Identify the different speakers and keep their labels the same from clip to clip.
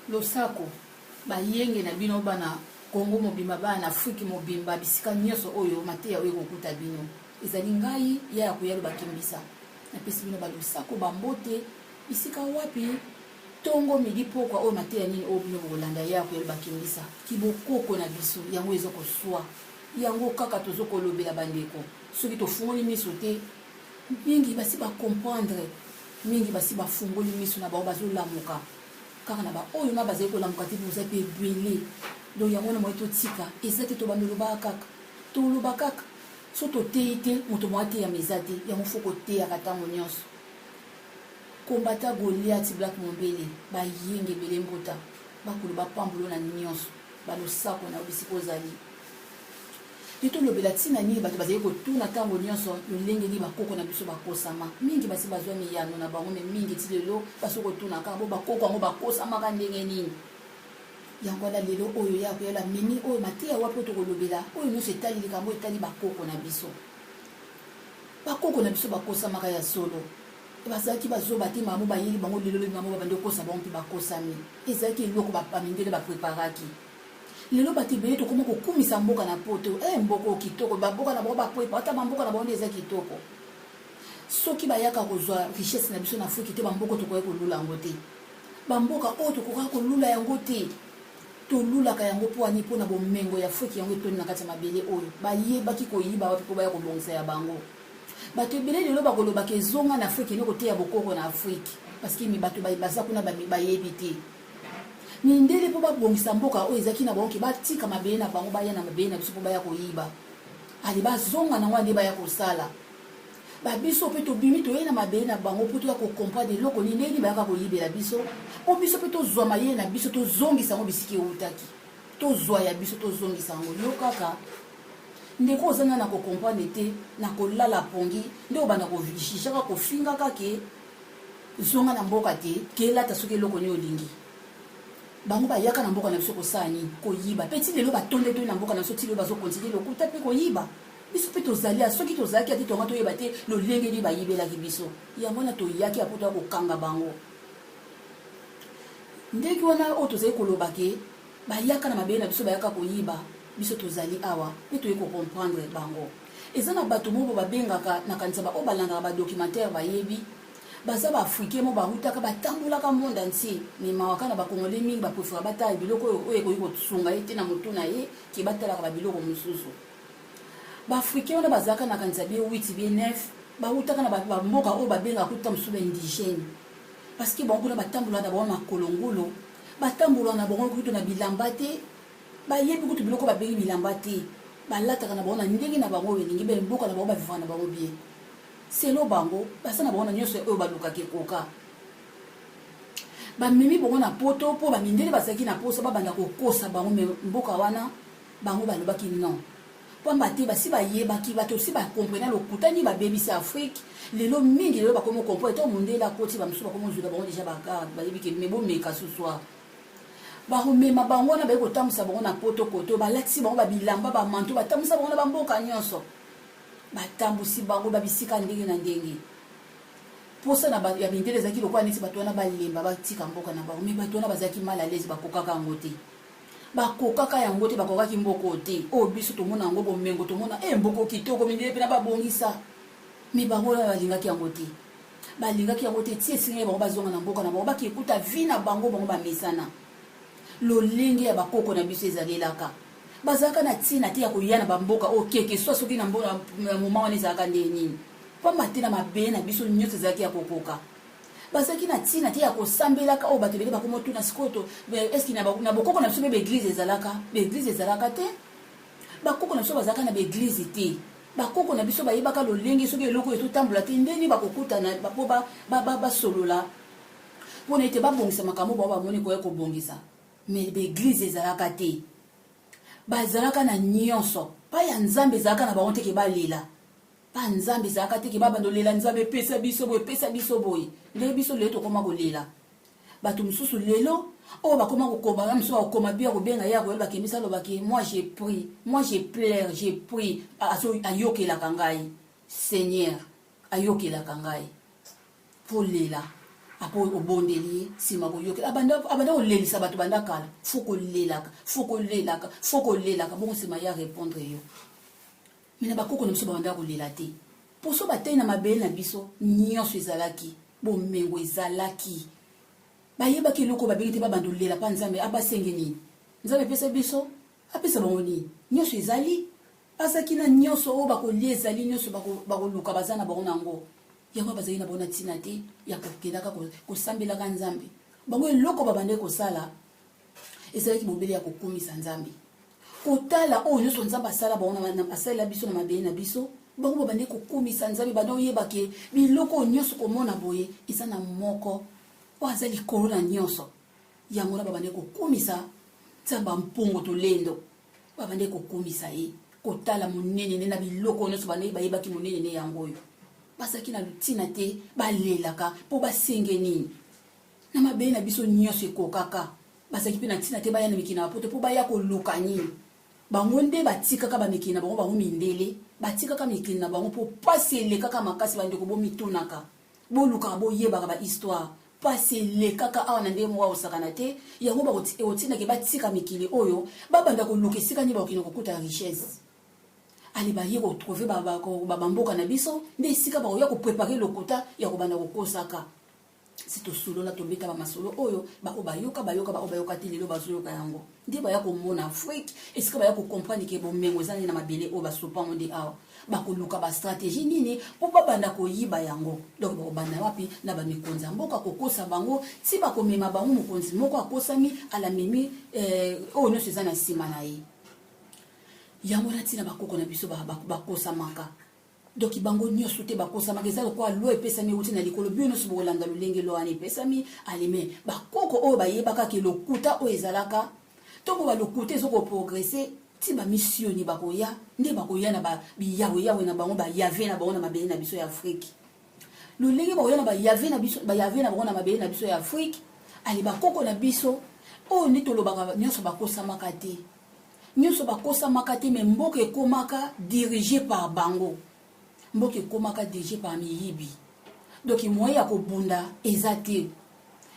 Speaker 1: Losako, bayenge na bino bana Congo mobimba, bana na Afrique mobimba, bisika nyonso oyo mateya oyo ekokuta bino. Ezali ngai Yaya Kuyalo Bakimbisa. Napesi bino ba losako, ba mbote, bisika wapi tongo, midi, pokwa oyo mateya nini oyo bino bokolanda Yaya Kuyalo Bakimbisa. Kibokoko na biso yango ezo koswa. Yango kaka tozo kolobela bandeko. Soki tofungoli miso te, mingi basi ba comprendre, mingi basi bafungoli miso na bango bazolamuka. Kaka na ba oyo na bazali kolamuka te boza pe ebele. Donc yango wana moye totika eza te tobanda olobaka kaka. Toloba kaka. So toteyi te moto moko ateyama eza te. Yango faut koteyaka ntango nyonso. Kombata Goliath Black Mombele bayenge ebele mbuta bakolo bapambolo na nyonso balosako na yo bisika ozali. Nde tolobela ntina nini bato bazali kotuna ntango nyonso lolenge nini bakoko na biso bakosama. Mingi basi bazwa miyano na bango, me mingi ti lelo baso kotuna kaka bo bakoko yango bakosamaka ndenge nini. Yango wana lelo oyo ya koyala memi oyo mateya wapi oyo tokolobela oyo nyonso etali likambo etali bakoko na biso. Bakoko na biso bakosamaka ya solo. Bazalaki bazoba te, makambo bayeli bango lelo lobi bango babandi kokosa bango mpe bakosami. Ezalaki eloko bamindele bapreparaki. Lelo bato ebele tokoma kokumisa mboka na poto. Eh, mboka oyo kitoko, bamboka na bango baprepa, ata bamboka na bango nde eza kitoko. Soki bayaka kozwa richesse na biso na Afriki te, bamboka tokoki kolula yango te. Bamboka oyo tokokaka kolula yango te. Tolulaka yango mpo ani mpo na bomengo ya Afriki yango etondi na kati ya mabele oyo. Bayebaki koyiba wapi mpo baya kobongisa ya bango. Bato ebele lelo bakolobaka ezonga na Afriki ene koteya bokoko na Afriki. Parce que bato baza kuna bayebi te. Mindele mpo babongisa mboka oyo ezalaki na bango ke batika mabele na bango baya na mabele na biso mpo baya koyiba. Ale bazonga nango nde baya kosala. Ba biso mpe tobimi toye na mabele na bango mpo toya kocomprendre eloko nini ndenge nini bayaka koyibela biso mpo biso mpe tozwa mayele na biso tozongisa yango bisika ewutaki. Tozwa ya biso tozongisa yango. Yo kaka ndeko oza na na kocomprendre te na kolala pongi nde obanda kojijaka kofingaka ke Zonga na mboka te ke lata soki eloko nini olingi. Bango bayaka na mboka na biso kosala nini? Koyiba. Pe ti lelo batonde toni na mboka na biso ti lelo bazo continuer lokuta pe koyiba. Biso pe tozali a soki tozalaki ate tonga toyeba te lolenge nini bayibelaki biso. Yango wana toyaki ya poto ya kokanga bango. Ndenge wana oyo tozali koloba ke bayaka na mabele na biso bayaka koyiba, biso tozali awa pe toye ko comprendre bango. Eza na bato moko babengaka, nakanisa ba oyo balandaka ba documentaire bayebi, baza ba africain moko bawutaka batambolaka monde entier, mais mawa kaka na ba congolais mingi ba prefera batala biloko oyo oyo ekoki kosunga ye te na mutu na ye ke batalaka ba biloko mosusu. Ba africain wana bazalaka nakanisa bien 8 bien 9 bawutaka na ba mboka oyo babengaka kutu ta mosusu ba indigène parce que bango kuna batambolaka na bango makolo ngulu, batambolaka na bango kutu na bilamba te. Bayebi kutu biloko babengi bilamba te. Balataka na bango na ndenge na bango oyo elingi be mboka na bango ba vivaka na bango bien. Selon bango, baza na bango na nionso oyo balukaka ekoka. Bamemi bango na poto po ba mindele bazalaki na posa babanda kokosa bango mais mboka wana bango balobaki non. Pamba te basi bayebaki bato si ba comprena lokuta nini babebisi Afrique lelo mingi lelo bakomi ko comprendre tango mundele akoti ba mosusu bakomi kozwela bango dejà ba garde bayebi ke mais bomeka ce soir. Bakomema bango wana baye kotambwisa bango na poto koto balatisi bango ba bilamba ba manteau batambwisa bango na ba mboka nyonso batambwisi bango ba bisika ndenge na ndenge posa na ya mindele ezalaki lokola neti bato wana balemba batika mboka na bango mais bato wana bazalaki mal à l'aise bakokaka yango te bakokaka yango te bakokaki mboka oyo te oyo biso tomona yango bomengo tomona e mboka kitoko mindele mpe na babongisa mais bango wana balingaki yango te Balingaki yango te ti esengeli bango bazonga na mboka na bango bakekuta vie na bango bango bamesana lolenge ya bakoko na biso ezalelaka bazalaka na ntina te ya koya na bamboka oyo keke swa soki na moma wana ezalaka ndenge nini pamba te na mabele na biso nyonso ezalaki ya kokoka bazalaki na ntina te ya kosambelaka oyo bato ebele bakomotuna sikoyo to eske na bokoko na biso mpe baeglize ezalaka baeglize ezalaka te bakoko na biso bazalaka na baeglize te Bakoko na biso bayebaka lolenge soki eloko oyo ezotambola te ndenge nini bakokutana mpo basolola mpo na ete babongisa makambo bango bamoni koya kobongisa. Mais baeglize ezalaka te, bazalaka na nyonso. Pa ya Nzambe ezalaka na bango te ke balela. Pa Nzambe ezalaka te ke babanda olela Nzambe epesa biso boye, epesa biso boye. Ndenge biso lelo tokoma kolela. Bato mosusu lelo oyo bakoma kokoma na mosusu bakokoma bia kobenga ye akoyeba bakembisa alobaki moi je prie, moi je pleure, je prie, ayokelaka ngai Seigneur, ayokelaka ngai. Kolela. Apo obondeli ye, nsima koyokela. Abanda abanda kolelisa bato banda kala. Fo kolelaka, fo kolelaka, fo kolelaka bongo nsima ya répondre yo. Mais na bakoko na biso babanda kolela te. Poso batei na mabele na biso nyonso ezalaki, bomengo ezalaki. Bayebaki eloko babengi te babanda kolela pa Nzambe abasenge nini? Nzambe epesa biso, apesa bango nini? Nyonso ezali. Bazalaki na nyonso oyo bakolia ezali nyonso bakoluka baza na bango na yango. Yango bazalaki na bango na ntina te ya kokendaka kosambelaka Nzambe. Bango eloko babandaki kosala ezalaki bobele ya kokumisa Nzambe. Kotala oyo nyonso Nzambe asala bango asalela biso na mabele na biso, bango babandaki kokumisa Nzambe, banda oyeba ke biloko oyo nyonso komona boye eza na moko oyo aza likolo na nyonso. Yango wana babandaki kokumisa Nzambe ya mpongo tolendo. Babandaki kokumisa ye, kotala monene ne na biloko nyonso bandaki bayebaki monene ne yango oyo. Bazalaki na ntina te balelaka mpo basenge nini. Na mabele na biso nyonso ekokaka. Bazalaki mpe na ntina te baya na mikili na bapoto mpo baya koluka nini. Bango nde batikaka bamikili na bango, bango mindele batikaka mikili na bango mpo mpasi elekaka makasi. Bandeko, bomitunaka, bolukaka, boyebaka ba histoire. Mpasi elekaka awa na ndenge moko ya kosakana te. Yango ekotindake batika mikili oyo, babanda koluka esika nini bakokende kokuta richesse. Ale baye kotrouve bamboka na biso nde esika bakoya koprepare lokuta ya kobanda kokosaka. Si tosolola, tobeta bamasolo oyo baoyo bayoka bayoka, baoyo bayoka te lelo bazoyoka yango. Nde baya komona Afrique, esika baya kocomprendre ke bomengo eza nde na mabele oyo basopa yango nde awa. Bakoluka bastratégie nini mpo babanda koyiba yango. Donc bakobanda wapi? Na bamikonzi ya mboka kokosa bango ti bakomema bango. Mokonzi moko akosami alamemi oyo nyonso eza na nsima na ye. Yango wana ntina bakoko na biso bakosamaka. Donc bango nyonso te bakosamaka, eza lokola loi epesami euti na likolo, bino nyonso bokolanda lolenge loi wana epesami. Aleme bakoko oyo bayebaka ke lokuta oyo ezalaka ntongo balokuta ezokoprogrese ti bamisioni bakoya, nde bakoya na biyaweyawe na bango, bayave na bango na mabele na biso ya Afrike. Lolenge bakoya na bayave na biso, bayave na bango na mabele na biso ya Afrike, ale bakoko na biso oyo nde tolobaka nyonso bakosamaka te. Nyonso bakosamaka te, me mboka ekomaka dirige par bango, mboka ekomaka dirige par miyibi. Donc moyen ya kobunda eza te,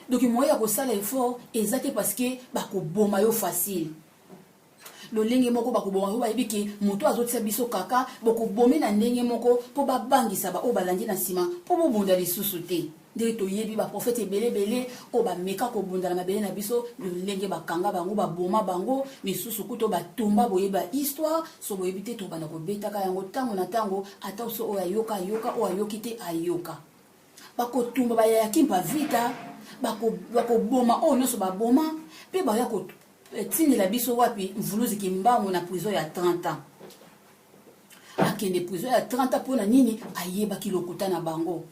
Speaker 1: donc moyen ya kosala effort eza te, parce que bakoboma yo facile. Lolenge moko bakoboma yo, bayebi ke moto azotia biso kaka bokobomi na ndenge moko mpo babangisa baoyo balandi na nsima mpo bobunda lisusu te. Ndenge toyebi baprofete ebele ebele oyo bameka kobunda na mabele na biso, lolenge bakanga bango, baboma bango, misusu kuto batumba. Boyebi ba histoire, so boyebi te, tobanda kobetaka yango ntango na ntango. Ata so oyo ayoka ayoka, oyo ayoki te ayoka. Bakotumba bayaya Kimpa Vita, bakoboma oyo nyonso baboma, mpe baya kotindela biso wapi Mvuluzi Kimbangu na prison ya 30 ans. Akende prison ya 30 ans mpona nini? Ayebaki lokuta na bango.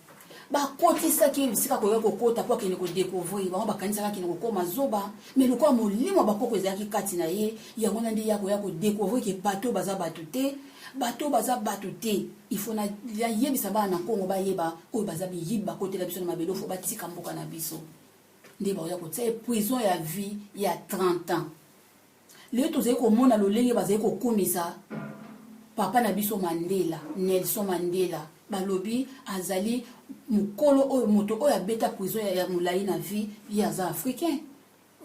Speaker 1: Bakotisaki ye bisika koya kokota mpo akende kodécouvrir bango. Bakanisaka akende kokóma zoba, mais lokola molimo ya bakoko ezalaki kati na ye, yango na nde ya koya kodécouvrir ke bato baza bato te, bato baza bato te. Il faut nayebisa bana na Kongo bayeba oyo baza miyibi, bakotela biso na mabele, faut batika mboka na biso. Nde bakoya kotia ye prison ya vie ya 30 ans. Lelo tozali komona lolenge bazali kokumisa papa na biso Mandela, Nelson Mandela. Balobi azali mokolo oyo moto oyo abeta prison ya molai na vie. Ye aza africain,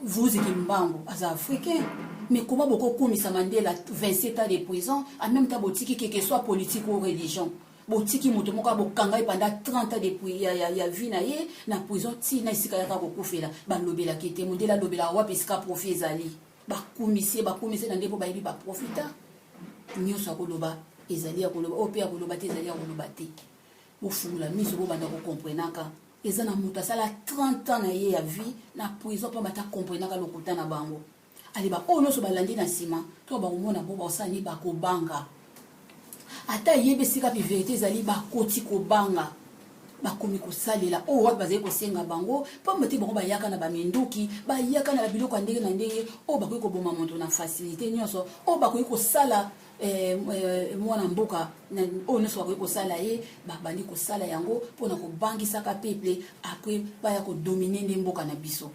Speaker 1: Mvuluzi Kimbangu aza africain. Mais comment bokokumisa Mandela 27 ans de prison, en même temps botiki que soit politique ou religion, botiki moto moko abokanga ye pendant 30 ans de ya vie na ye na prison ti na esika yaka kokufela, balobelaki te? Mondele alobelaka wapi esika profit ezali? Bakumisi ye, bakumisi na nde mpo bayebi baprofita. Nyonso ya koloba ezali ya koloba, oyo mpe ya koloba te ezali ya koloba te. Bofungola miso, bobanda kokomprenaka. Eza na moto asala 30 ans na ye ya vie na prison mpo bata komprenaka lokuta na bango. Ale baoyo nyonso balandi na nsima to bakomona bo bakosala nini? Bakobanga. Ata ayebi esika mpe verité ezali, bakoti kobanga, bakomi kosalela oyo wapi bazali kosenga bango, pamba te bango bayaka na baminduki, bayaka na babiloko ya ndenge na ndenge oyo bakoki koboma moto na facilité nyonso, oyo bakoki kosala mwana mboka oyo nyonso bakoki kosala ye. Babandi kosala yango mpona kobangisaka peuple. Après baya kodomine nde mboka na biso.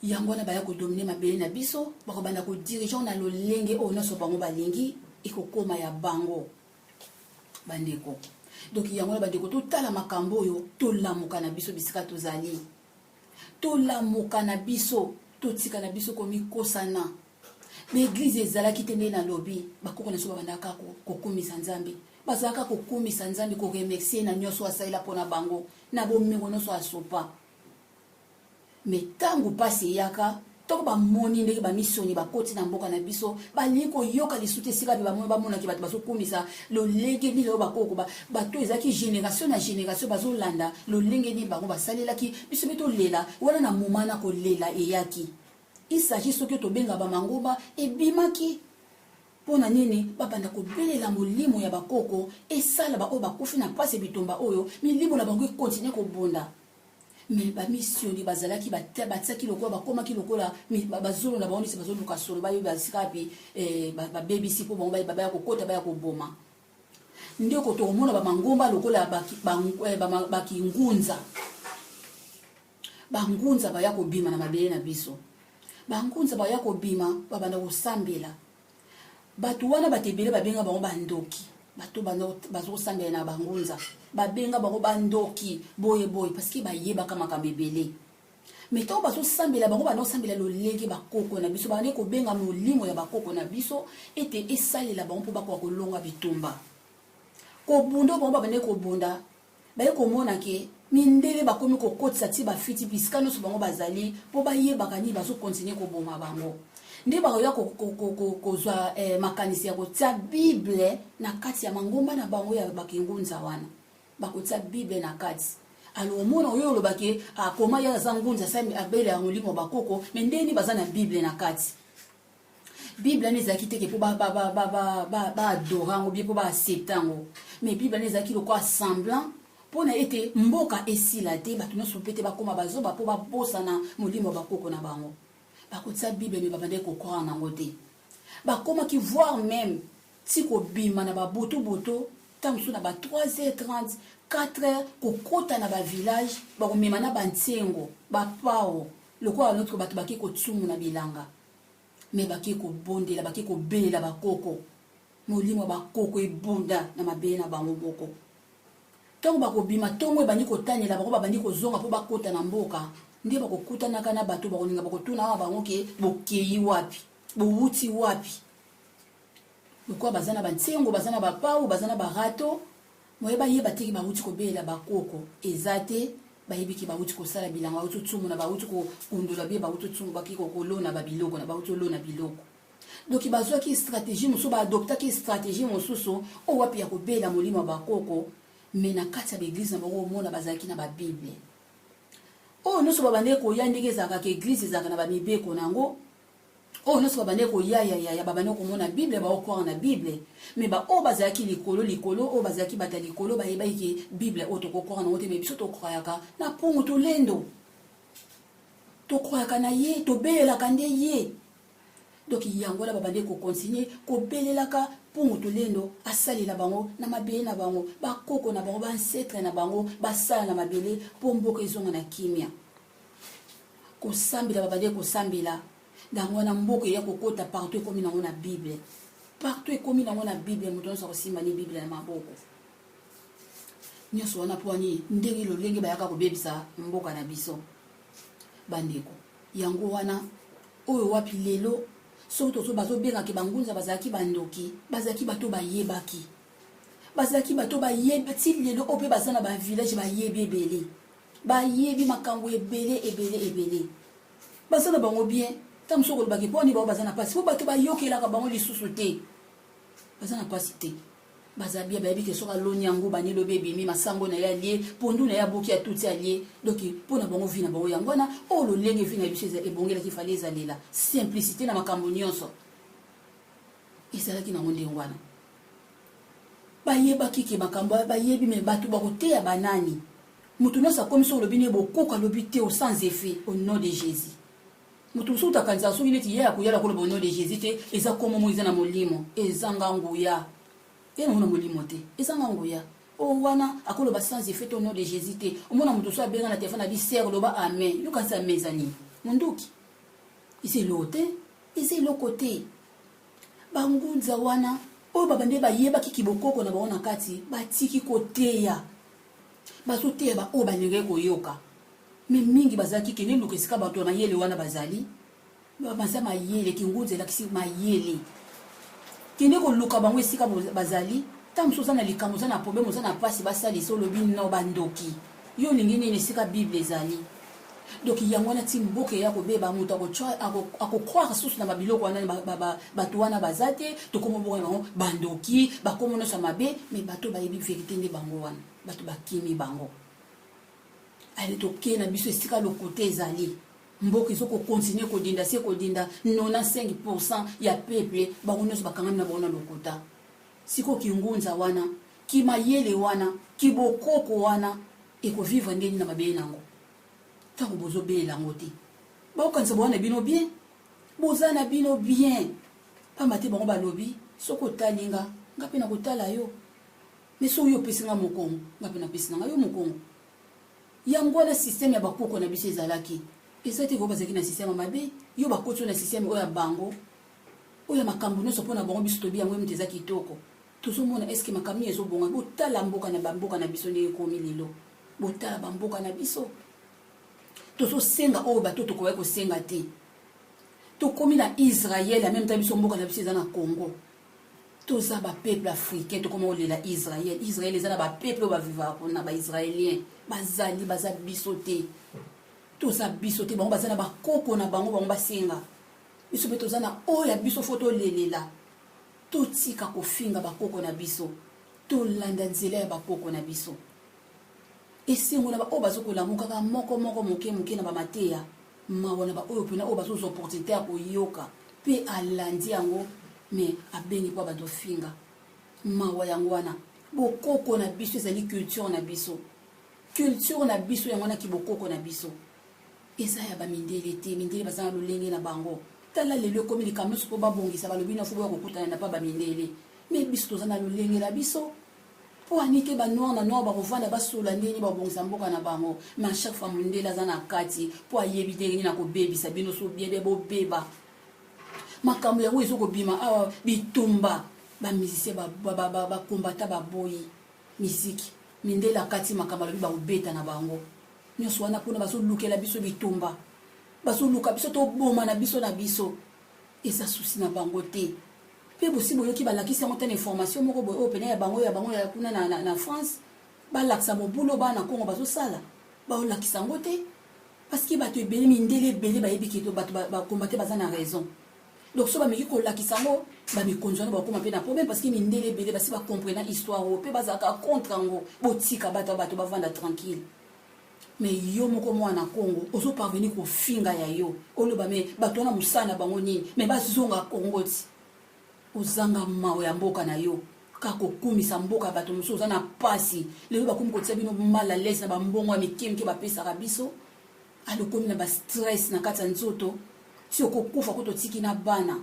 Speaker 1: Yango wana baya kodomine mabele na biso, bakobanda kodirige na lolenge oyo nyonso bango balingi, ekokóma ya bango. Bandeko, Donc yango wana bandeko, totala makambo oyo, tolamuka na biso bisika tozali, tolamuka na biso, totika na biso komikosana. Baeglize ezalaki te. Nde nalobi, bakoko na biso babandaka kokumisa Nzambe, bazalaka kokumisa Nzambe, koremercier na nyonso asalela mpona bango, na bomengo nyonso asopa. Mais ntango mpasi eyaka, ntango bamoni ndenge bamisoni bakoti na mboka na biso, balingi koyoka lisusu te. Esika mpe bamoni, bamonaki bato bazokumisa lolenge nini oyo bakoko bato ezalaki génération na génération bazolanda lolenge nini bango basalelaki biso mpe tolela wana. Na moma na kolela eyaki, il s'agit soki tobenga bamangomba ebimaki. Mpo na nini babanda kobelela molimo ya bakoko esala baoyo bakufi na mpasi ya bitumba oyo, milimo na bango ekontinue kobunda? Mais bamisioni bazalaki, batiaki lokola, bakomaki lokola bazolo na bango nisi bazoluka solo, bayeba esika wapi babebisi, mpo bango baya kokota, baya koboma. Ndeko, tokomona bamangomba lokola bakingunza, bangunza baya kobima na mabele na biso. Bangunza baya kobima, babanda kosambela. Bato wana, bato ebele babenga bango bandoki. Bato bazokosambela na bangunza, babenga bango bandoki boye boye, parce que bayebaka makambo ebele. Mais ntango bazosambela, bango banda kosambela lolenge bakoko na biso bande kobenga molimo ya bakoko na biso ete esalela bango mpo bakoka kolonga bitumba, kobunda. Bango babande kobunda, baye komona ke mindele bakomi kokotisa ti bafiti bisika nyonso bango bazali, mpo bayebaka nini bazokontinue koboma bango. Nde bakoya kozwa makanisi ya kotia Bible na kati ya mangomba na bango ya bakingunza wana. Bakotia Bible na kati. Alors omona oyo olobaki akoma ye aza ngunza, abele ya molimo bakoko, mais ndeni baza na Bible na kati. Bible wana ezalaki teke mpo baadorer yango bien, mpo baaccepter yango. Mais Bible wana ezalaki lokola semblant, mpona ete mboka esila te, bato nyonso mpe te bakóma bazoba mpo babosana molimo ya bakoko na bango. Bakotia Bible, mais babandaki kocroire nango te. Bakomaki voire même ti kobima na babutu-butu, ntango mosusu na ba 3h30, 4h, kokota na bavillage, bakomema na bantiengo, bapao, lokola notre bato bake kotsumu na bilanga. Mais bake kobondela, bake kobelela bakoko, molimo ya bakoko ebunda na mabele na bango moko. Ntango bakobima, ntongo ebandi kotanela bango, babandi kozonga mpo bakota na mboka. Nde bakokutanaka na bato, bakolinga, bakotuna awa bango ke bokei wapi, bowuti wapi? Lokola baza na bantiengo, baza na bapau, baza na barato moye, bayeba teke bawuti kobelela bakoko eza te. Bayebi ke bawuti kosala bilanga, bawuti otsumuna, bawuti kokundola bie, bawuti otsumu, baki kolona babiloko na bawuti olona biloko. Donc bazwaki stratégie mosusu, baadoptaki stratégie mosusu oyo wapi ya kobela molimo ya bakoko. Mais na kati ya baeglise na bango, omona bazalaki na babible oyo nyonso babandeki koya. Ndenge ezalaka ke eglise ezalaka na bamibeko na yango, oyo nyonso babandeki koya yayaya, babandeki komona Bible, baocroire na Bible. Mais baoyo bazalaki likolo likolo, oyo bazalaki bato ya likolo, bayebaki ke Bible oyo tokocroire nango te. Mais biso tocroyaka na Mpungu Tulendo, tocroyaka na ye, tobelelaka nde ye. Donc yango wana babandeki kocontinuer kobelelaka Mpungu Tulendo asalela bango na mabele na bango, bakoko na bango, baancêtres na bango basala na mabele mpo mboka ezonga na kimia. Kosambela, babandeki kosambela yango wana. Mboka eya kokota partout, ekomi nango na Bible partout, ekomi nango na Bible. Moto nyonso akosimba ni Bible na maboko nyonso wana. Mpo ani ndenge lolenge bayaka kobebisa mboka na biso, bandeko, yango wana oyo wapi lelo soki tozo bazobengaki bangunza bazalaki bandoki, bazalaki bato bayebaki, bazalaki bato bayebi ti lelo oyo mpe baza na bavillage, bayebi ebele, bayebi makambo ebele ebele ebele. Baza na bango bien. Ntango mosusu kolobaki mpo ani bango baza na mpasi, mpo bato bayokelaka bango lisusu te. Baza na mpasi te, baza bien. Bayebi ke soki aloni yango, bani lobi ebimi masango na ye, alie pondu na ye, abuki, atuti, alie. Donc mpo na bango, vie na bango yango wana. Oyo lolenge vie na biso ebongelaki, fallait ezalela simplicité na makambo nyonso. Ezalaki nango ndenge wana. Bayebaki ke makambo bayebi, mais bato bakoteya banani? Moto nyonso akomi soki olobi ne bokoko, alobi te o sans effet, au nom de Jésus. Moto mosusu takanisaka soki neti ye akoyala koloba au nom de Jésus te, eza komo mo eza na molimo, ezanga nguya. Ye nango na molimo te, ezanga nguya. Oyo wana akoloba sans effet to au nom de Jésus te. Omona moto mosusu abenga na telefone, abi: "Sœur, loba amen." Yokanisi amen eza nini? Monduki eza eloko te, eza eloko te. Bangunza wana. Oyo babande bayebaki kibokoko na bango na kati, batiki koteya. Bazoteya ba oyo balingaki koyoka. Mais mingi bazalaki kende luka esika bato ya mayele wana bazali. Baza mayele, kingunza elakisi mayele. Kende koluka bango esika bazali. Ntango mosusu oza na likambo, oza na problème, oza na mpasi, basalisa, olobi no, bandoki. Yo olingi nini esika Bible ezali? Donc yango wana ti mboka eya kobeba, moto akocroire susu na babiloko wana, bato wana baza te, tokoma bongo na bango bandoki, bakoma nyonso ya mabe, mais bato bayebi verité nde bango wana, bato bakimi bango. Ale tokei na biso esika lokuta ezali. Mboka ezo ko continuer kodinda se kodinda, 95% ya peuple bango nyonso bakangami na bango na lokuta. Sikoyo kingunza wana, kimayele wana, kibokoko wana ekovivre ndenge nini na mabele na yango? Ntango bozobelela yango te, bakokanisa boza na bino bien, boza na bino bien, pamba te bango balobi soki otali nga, nga mpe nakotala yo, mais soki yo opesi nga mokongo, nga mpe napesi na nga yo mokongo. Yango wana système ya bakoko na biso ezalaki. Eza te ko bazalaki na système ya mabe, yo bakoti yo na système oyo ya bango, oyo ya makambo nyonso mpo na bango, biso toyebi yango moto eza kitoko. Tozomona est-ce que makambo nini ezobonga. Botala mboka na bamboka na biso ndenge ekomi lelo. Botala bamboka na biso. Tozosenga oyo bato tokoki kosenga te. Tokomi na Israël, en même temps biso mboka na biso eza na Congo. Toza ba peuple africain, tokoma kolela Israël. Israël eza na ba peuple oyo bavivaka kuna, ba israélien bazali, baza biso te. Toza biso te, bango baza na bakoko na bango, bango basenga. Biso mpe toza na oyo ya biso, fo tolelela. Totika kofinga bakoko na biso, tolanda nzela ya bakoko na biso. Esengo na baoyo bazokolamukaka moko moko moke moke na bamateya, mawa na baoyo mpena oyo bazozwa opportunité ya koyoka mpe alandi yango me abengi mpo abanda ofinga. Mawa yango wana. Bokoko na biso ezali culture na biso, culture na biso yango wana kibokoko na biso eza ya bamindele te. Mindele baza na lolenge na bango. Tala lelo ekomi likambo nyonso mpo babongisa, balobi na fo boya kokutana na pa bamindele, me biso toza na lolenge na biso. Mpo ani te banoir na noir bakovanda basola ndenge babongisa mboka na bango, mais à chaque fois mondele aza na kati mpo ayebi ndenge nini akobebisa bino. So bien bobeba makambo yango ezokobima awa, bitumba bamusicien bakombata baboyi miziki, mindele akati makambo, alobi bakobeta na bango nyonso wana mpona bazolukela biso bitumba, bazoluka biso toboma na biso na biso. Eza susi na bango te. Mpe bosi boyoki balakisi yango te na information moko boye oyo pene ya bango ya bango ya kuna na France, balakisa mobulu bana na Congo bazosala, baolakisa yango te parce que bato ebele, mindele ebele bayebi ke bato bakombate baza na raison. Donc so bameki kolakisa yango, bamikonzi wana bakokoma mpe na problème, parce que mindele ebele basi bacomprena histoire oyo mpe bazalaka contre yango. Botika bato ya bato bavanda tranquille. Mais yo moko mwana Congo ozo parvenir kofinga ya yo, oloba me bato wana mosala na bango nini, me bazonga Congo ti ozanga mawa ya mboka na yo, kaka kokumisa mboka ya bato mosusu. Oza na pasi lelo, bakomi kotia bino mal à l'aise na bambongo ya mike mike bapesaka biso, alokomi na bastress na kati ya nzoto ti okokufa ko totiki na bana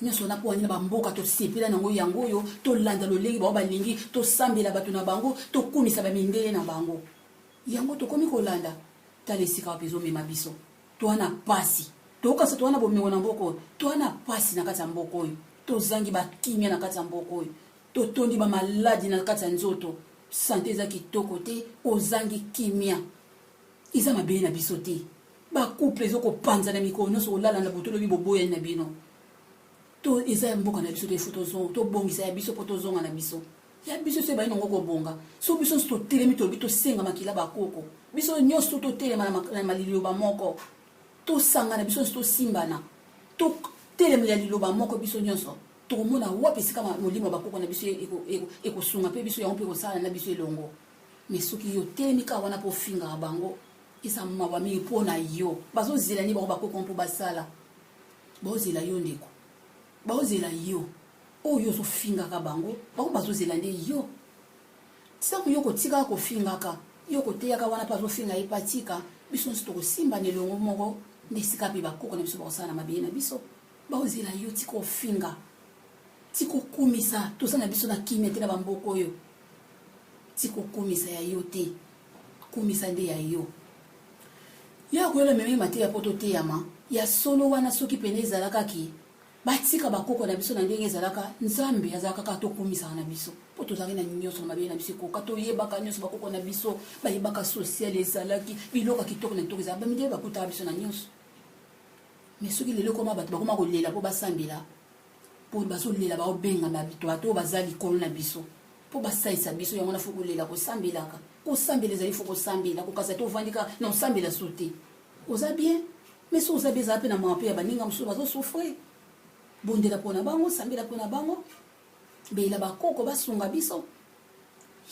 Speaker 1: nyonso wana. Mpo wani na bamboka tosepela nango yango oyo, tolanda lolenge bango balingi, tosambela bato na bango, tokumisa bamindele na bango, yango tokomi kolanda. Tala esika wapi ezomema biso. Toa na pasi, tokasa toa na bomengo na mboka oyo, toa na pasi na kati ya mboka oyo, tozangi bakimia na kati ya mboka oyo, totondi bamaladi na kati ya nzoto, sante eza kitoko te, ozangi kimia. Eza mabele na biso te. Bacouple ezokopanza na mikolo nyonso, kolala na butu, lobi boboyani na bino. To eza ya mboka na biso te. Fo tobongisa ya biso mpo tozonga na biso ya biso. So ebali nango kobonga, so biso nyonso totelemi, tolobi tosenga makila bakoko biso nyonso, totelema na liloba moko, tosangana biso nyonso, tosimbana, totelemela liloba moko biso nyonso, tokomona wapi esika molimo ya bakoko na biso ekosunga mpe biso yango mpe kosala na biso elongo. Mais soki yo telemi kaka wana mpo ofingaka bango, eza mawa mingi mpo na yo. Bazozela nini bango bakoko mpo basala? Baozela yo ndeko, baozela yo oyo ozofingaka bango. Bango bazozela nde yo ntango yo kotikaka kofingaka, yo koteyaka wana mpe azofinga ye patika. Biso nyonso tokosimbana elongo moko nde esika mpe bakoko na biso bakosala na mabele na biso. Baozela yo tika ofinga, tika okumisa. Toza na biso na kimia te na bamboka oyo. Tika okumisa ya yo te, kumisa nde ya yo. Ya koyela meme mateya mpo toteyama ya solo wana. Soki pene ezalakaki Batika bakoko na biso na ndenge ezalaka. Nzambe azalaka kaka, tokumisaka na biso mpo tozalaki na nyonso na mabele na biso ekoka, toyebaka nyonso. Bakoko na biso bayebaka social ezalaki, biloko ya kitoko na kitoko ezalaka, bamindele bakutaka biso na nyonso. Mais soki lelo ekoma bato bakoma kolela mpo basambela, mpo bazolela baobengama bato oyo baza likolo na biso mpo basalisa biso, yango wana faut kolela, kosambelaka. Kosambela ezali, faut kosambela, kokasa te ovandi kaka na osambela so te. Oza bien, mais so oza bien, ezala mpe na mawa mpe ya baninga mosusu bazosouffrir. Bondela mpona bango, sambela mpona bango, beyela bakoko basunga biso.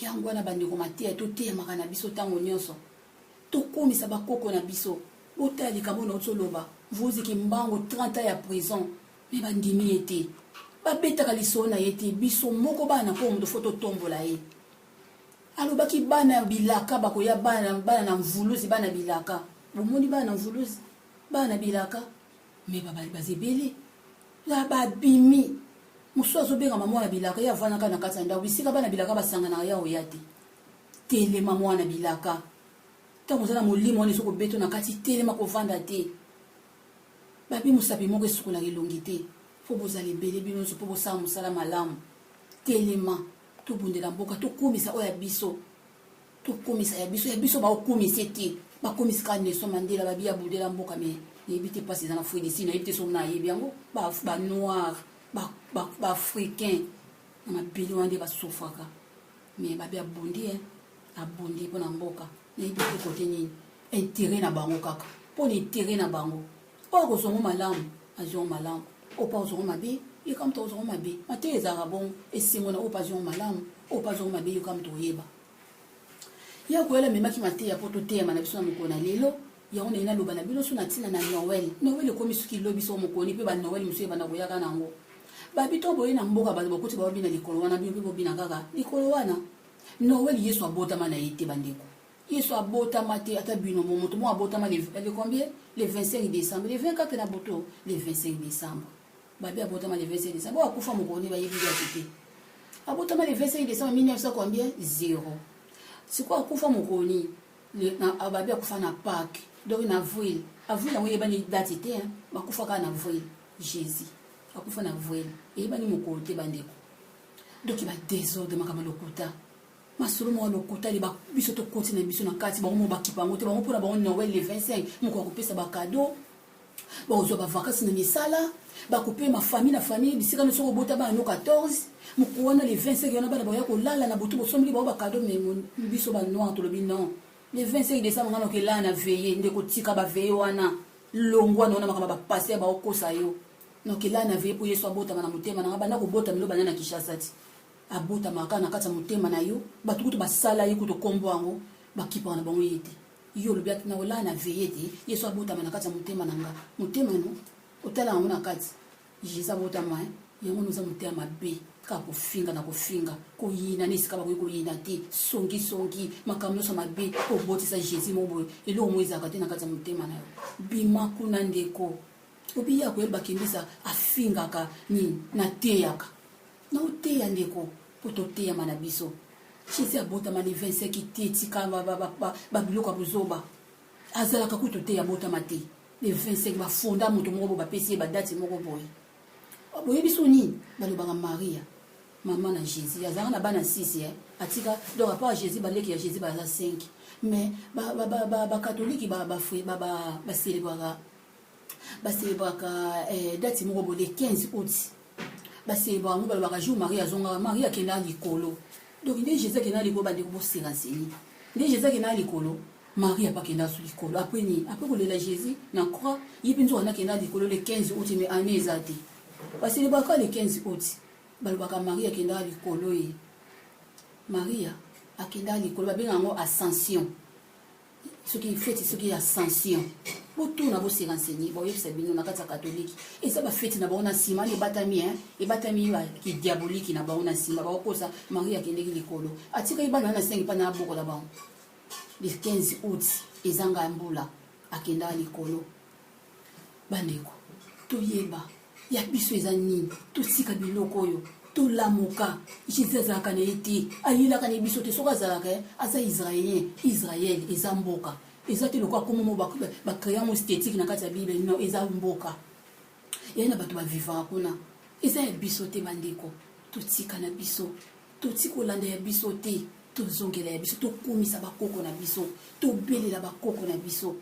Speaker 1: Yango wana bandeko, mateya toteyamaka na biso ntango nyonso, tokomisa bakoko na biso. Botala likambo na oloba Mvuluzi Kimbangu, 30 ans ya prison, mais bandimi ye te, babetaka lisolo na ye te. Biso moko bana mpo moto faut totombola ye. Alobaki bana ya bilaka bakoya, bana, bana na mvuluzi, bana bilaka. Bomoni bana na mvuluzi, bana bilaka, mais baza ebele ya babimi. Mosusu azobengama mwana bilaka, ye avandaka na kati ya ndako. Bisika bana bilaka basanganaka, ya oya te. Telema mwana bilaka, ntango oza na molimo wana ezokobeta na kati, telema, kovanda te. Babi mosapi moko esukolaka elongi te. Mpo bozala ebele bino nyonso mpo bosala mosala malamu. Telema, tobundela mboka, tokumisa oyo ya biso, tokumisa ya biso. Ya biso baokumisa te, bakomisi kaka Nelson Mandela. Babi abundela mboka, mais nayebi te mpasi eza na Afrique. Nayebi te soki nayebi yango. Banoir, baafricain na mabele wana nde basouffraka, mais babi abundi, abundi mpona mboka. Nayebi te kote nini intérêt na bango, kaka mpona intérêt na bango. Oyo akozwango malamu, azwango malamu. Oyo mpo azwango mabe, yoka moto akozwango mabe. Mateya ezalaka bongo, esengo na oyo mpo azwango malamu, oyo mpo azwango mabe, yoka moto oyeba ya koyala. Amemaki mateya mpo toteyama na biso na mokolo na lelo. Yango naye naloba na bino so na ntina na Noël. Noël ekomi soki lobi so mokoni mpe banoël mosusu ebanda koyaka nango. Babi to boye na mboka, bato bakuti baobina likolo wana, bino mpe bobina kaka likolo wana. Noël, Yesu abotama na ye te. Bandeko, Yesu abotama te. Ata bino mo moto mo abotama le combien? Le 25 décembre, le 24 na butu, le 25 décembre. Babi abotama le 25 décembre, oyo akufa mokolo nini? Bayebi date te. Abotama le 25 décembre 1900 combien? Zéro. Sikoyo akufa mokolo nini? Babi akufa na Pâques, donc na avril. Avril yango eyebani date te. Bakufa kaka na avril. Jésus akufa na avril, eyebani mokolo te. Bandeko, donc badésordre, makambo lokuta, masolo moko lokuta. Biso tokoti na biso na kati, bango mo bakipa yango te. Bango mpona bango Noël le 25, moko akopesa bacadeau, bakozwa bavacances na misala, bakopema famille na famille bisika nyonso. Kobota bana no 14 moko wana, le 25 wana bana bakoya kolala na butu, bosombeli bango bacadeau. Mais biso banoir tolobi non, le 25 décembre ngana okelala na veillée. Ndeko, tika baveillée wana, longwa na wana makambo bapase baokosa yo. Nokelala na veillée mpo Yesu abotama na motema nanga? Banda kobota milo banda na Kinshasa ti abotamaka kaka na kati ya motema na yo. Bato kutu basala ye kutu kombo yango, bakipaka na bango ye te. Yo olobi ati na kolala na veillée te, Yesu abotama na kati ya motema na nga. Motema no otala yango na kati, Jésus abotama yango. Noza motema mabe, kaka kofinga na kofinga, koyina na esika bakoki koyina te, songisongi, makambo nyonso mabe. Kobotisa Jésus moko boye, eloko moko ezalaka te na kati ya motema na yo. Bima kuna ndeko. Obi ya koyeba bakembisa afingaka nini? Nateyaka, naoteya ndeko mpo toteyama na biso. Jésus abotama le 25 te. Tika babiloko ya bozoba. Azalaka kutu te, abotama te le 25. Bafonda moto moko bo bapesi ye badate moko boye. Boyebi so nini balobaka? Maria mama na Jésus azalaka na bana 6, atika. Donc à part Jésus, baleki ya Jésus baza 5. Mais bakatholike bacélébraka, bacélébraka date moko boye, le 15 août bacélébraka yango. Balobaka jour Marie azongaka, Marie akendaka likolo. Donc nde Jésus akendaka likolo. Bandeko, bose renseigner. Nde Jésus akendaka likolo, Marie apa akendaka so likolo après nini? Après kolela Jésus na croix, ye mpe nzoka nakendaka likolo le 15 août. Mais année eza te, bacélébraka le 15 août, balobaka Marie akendaka likolo. Ye Maria akendaka likolo, babengaka yango Ascension. Soki feti, soki Ascension, botuna, bose renseigner, baoyebisa bino. Na kati ya katolike eza bafeti na bango na nsima wana ebatami, ebatami kidiaboliki na bango na nsima. Bakokosa Marie akendeki likolo, atikaki bana na 5 mpa na abokola bango. Le 15 août ezanga mbula akendaka likolo. Bandeko, toyeba ya biso eza nini, tosika biloko oyo, tolamuka. Jésus azalaka na ye te, ayelaka na biso te. Soki azalaka, aza israélien. Israel eza mboka, eza te lokola komo mo bacréer yango esthétique na kati ya Bible. Non, eza mboka. Eya na bato bavivaka kuna. Eza ya biso te bandeko. Totika na biso. Totika kolanda ya biso te. Tozongela ya biso. Tokumisa bakoko na biso. Tobelela bakoko na biso.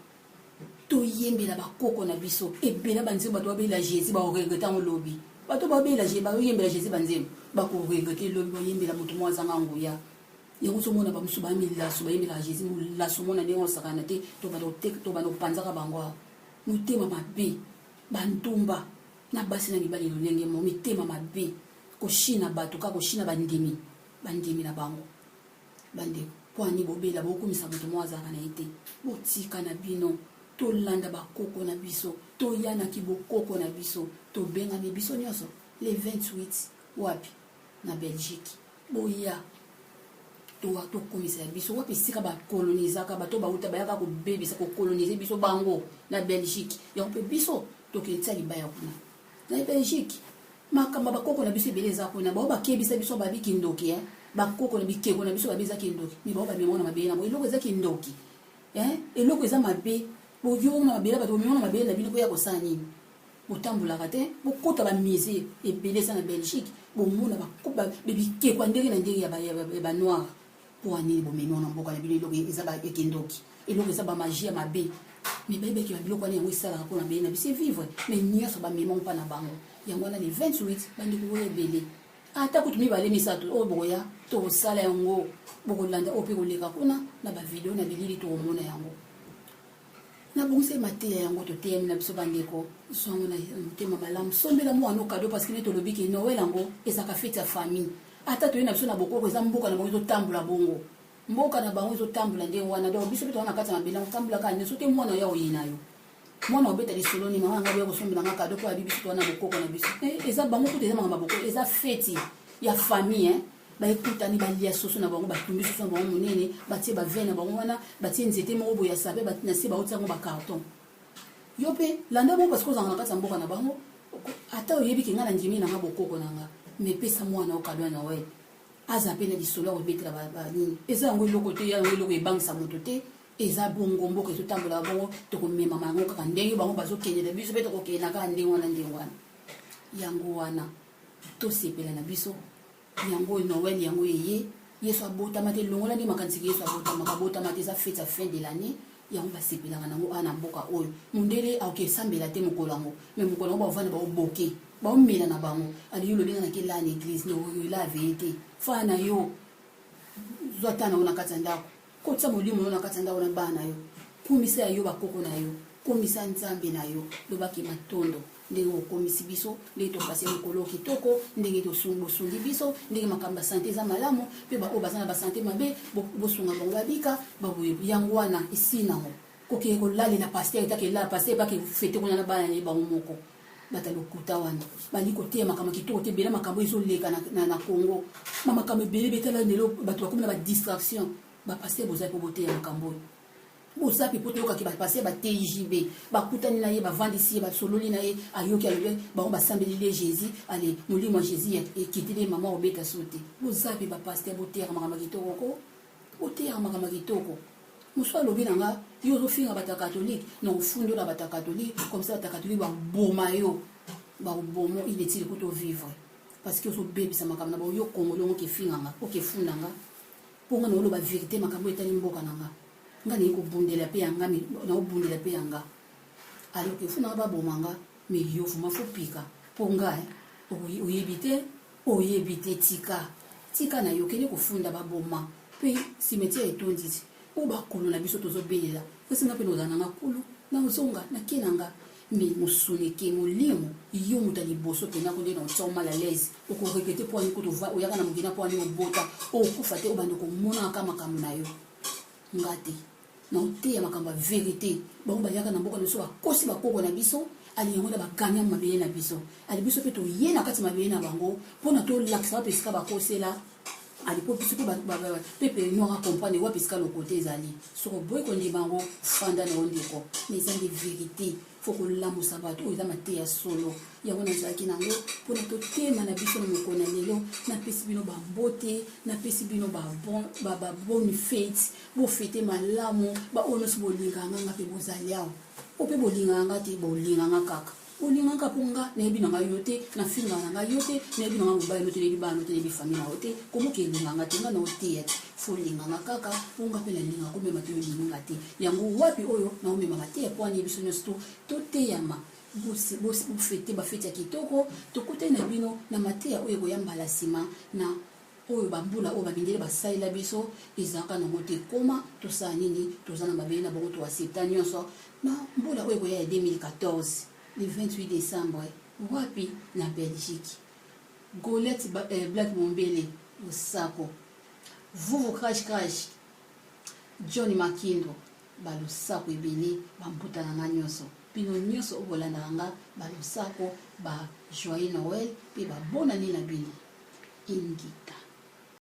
Speaker 1: Toyembela bakoko na biso. Ebele banzembo bato babelela Jésus bakoregrete yango lobi. Bato babelela Jésus, bakoyembela Jésus banzembo bakoregrete lobi, bayembela moto moko azanga nguya. Yango ozomona bamosusu baya milaso bayembelaka Jésus molaso, mona ndenge osakana te, tobanda kopanzaka bango awa. Motema mabe, bandumba na basi na mibali lolenge mo, mitema mabe, koshina bato kaka koshina bandimi, bandimi na bango. Bandeko, mpo ani bobela bokumisa moto moko azalaka na ye te. Botika na bino, tolanda bakoko na biso, toya na kibokoko na biso, tobengami biso nyonso le 28 wapi na Belgique. Boya towa tokumisa ya biso wapi esika bakolonisaka bato bauta bayaka kobebisa kokolonize biso bango na Belgique. Yango mpe biso toketia libaya kuna na Belgique. Makambo bakoko na biso ebele eza kuna, bao bakebisa biso babi kindoki, eh? Bakoko na bikeko na biso babi eza kindoki, me bao bamema na mabele na bango eloko eza kindoki, eh? Eloko eza mabe, boyongo na mabele bato bomema na mabele na bino koya kosala nini? Botambolaka te, bokota ba musée ebele eza na Belgique, bomona bikeko ya ndenge na ndenge ya ba noir. Mpo nini bomemi wana mboka na bino eloko eza kindoki, eloko eza ba magie ya mabe? Me bayebaki ba biloko wana yango esalaka mpona mabele na biso evivre, me nyonso bamema mpa na bango. Yango wana le 28 bandeko boya ebele, ata kutu mibale misato oyo bokoya, tokosala yango, bokolanda oyo mpe koleka kuna na bavideo na bilili, tokomona yango. Nabongisi mateya yango, toteyami na biso bandeko. Zwango na motema malamu, sombela mwana cadeau, parce que nde tolobi ke Noël yango ezalaka fête ya famille. Ata toye na biso na bokoko, eza mboka na bango ezotambola bongo, mboka na bango ezotambola ndenge wana. Donc biso mpe toza na kati ya mabele yango, tambola kaka nyonso te. Mwana oya oye na yo, mwana obeta lisolo nini? Mama ngai boya kosombela nga cadeau mpo abi biso toza na bokoko na biso. Eza bango kutu, eza makambo ya bokoko, eza feti ya famille. Baekutani, balia soso na bango, batumbi soso na bango monene, batie bavin na bango wana, batie nzete moko boye ya sape na se, baotia yango bacarton. Yo mpe landa bongo, parce que ozalaka na kati ya mboka na bango. Ata oyebi ke ngai na ndimi nanga bokoko na nga, mais pesa mwana o cadeau ya Noël, aza mpe na lisolo ya kobetela banini. Eza yango eloko te, yango eloko ebangisa moto te. Eza bongo, mboka ezotambola bongo, tokomemama yango kaka ndenge bango bazokendela, biso mpe tokokenda kaka ndenge wana, ndenge wana. Yango wana tosepela na biso yango Noël yango eye. Yesu abotama te, longola nde makanisi Yesu abotamaka, abotama te. Eza fête ya fin de l'année, yango basepelaka nango awa na mboka oyo. Mondele akoki esambela te mokolo yango, mais mokolo yango baovanda, baoboke, baomela na bango. Ali yo lolinga nake la na église ela aveye te, faa na yo, zwa ta na yo na kati ya ndako, kotisa molimo yo na kati ya ndako na bana na yo, kumisa ya yo bakoko na yo, kumisa Nzambe na yo, lobaki matondo ndenge okomisi biso, ndenge topase mokolo kitoko, ndenge bosungi biso, ndenge makambo ya sante eza malamu, mpe baoyo baza na basante mabe bosunga bango babika baboye. Yango wana esili nango kokende kolalela pasteur etake elala pasteur bake fete kuna na bana na ye bango moko. Bato ya lokuta wana bali koteya makambo kitoko te. Ebele makambo ezoleka na Congo, ma makambo ebele betala lelo, bato bakomi na badistraction. Bapasteur boza mpo boteya makambo oyo, boza mpe mpo toyokaki bapasteur bateyi JB, bakutani na ye, bavandisi ye, basololi na ye, ayoki, alobi bango basambeleli ye Jésus, ale molimo ya Jésus ekiteli ye, mama obeta so te. Boza mpe bapasteur, boteyaka makambo ya kitoko ko, boteyaka makambo ya kitoko. Mosu alobi na nga: yo ozofinga bato ya catholique, na ofundi na bato ya catholique, comme ça bato ya catholique baboma yo, bakobomo. Inutile kutu ovivre, parce que ozobebisa makambo na bango. Yo Congolais ongo okefinga nga, okefunda nga, mpo nga naoloba vérité, makambo etali mboka na nga. Nga naye kobundela mpe yanga, naobundela mpe yanga, alors ke efunda nga, baboma nga. Mais yo vraiment faut pika mpo nga oyebi te, oyebi te. Tika, tika na yo, kende kofunda, baboma mpe cimetière etondi ti oyo bakolo na biso tozobelela. Kasi nga mpe nozala nanga kulu, nazonga nake na nga, mais mosuni eke, molimo yo moto ya liboso mpena ko nde na otia mal à l'aise, okoregretter. Mpo ani kutu oyaka na mokili? Mpo ani obota okufa te, obanda komonaka makambo na yo? Nga te, naoteya makambo ya vérité. Bango bayaka na mboka na biso, bakosi bakoko na biso, ali yango na baganya mabele na biso, ali biso mpe toye na kati mabele na bango mpona tolakisa wapi esika bakosela, ali mpo biso mpe peuple noir acomprendre wapi esika lokote ezali. Soki oboyi kondima yango, fanda na yo ndeko, mais eza nde vérité, faut kolamusa bato. Oyo eza mateya solo, yango nazalaki nango mpona totema na biso na mokolo na lelo. Napesi bino bambote, napesi bino babonne fête, bofete malamu. Baoyo nyonso bolingaka nga, nga mpe bozali awa, oyo mpe bolingaka nga te, bolinganga kaka. Olingaka mpo nga nayebi na ngai yo te, nafingaka na ngai yo te, nayebi na ngai mobali no te, nayebi bana no te, nayebi famille na yo te. Komoki elinga nga te, nga na oteya te. Fo olinga nga kaka mpo nga mpe nalinga komema te, olingi nga te. Yango wapi oyo naomema mateya mpo ani biso nyonso to toteyama, bofete bafeti ya kitoko. Tokutani na bino na mateya oyo ekoya mbala nsima na oyo bambula oyo bamindele basalela biso ezalaka nango te. Koma tosala nini? Toza na mabele na bango, toasepta nyonso. Na mbula oyo ekoya ya 2014, le 28 décembre, wapi? Na Belgique. Goliath Black Mombele, losako. Vuvu Crash Crash, John Makindo, balosako ebele, bambuta na nga nyonso, bino nyonso oyo bolandaka nga, balosako, ba joyeux Noël mpe babonani na bino. Ingita.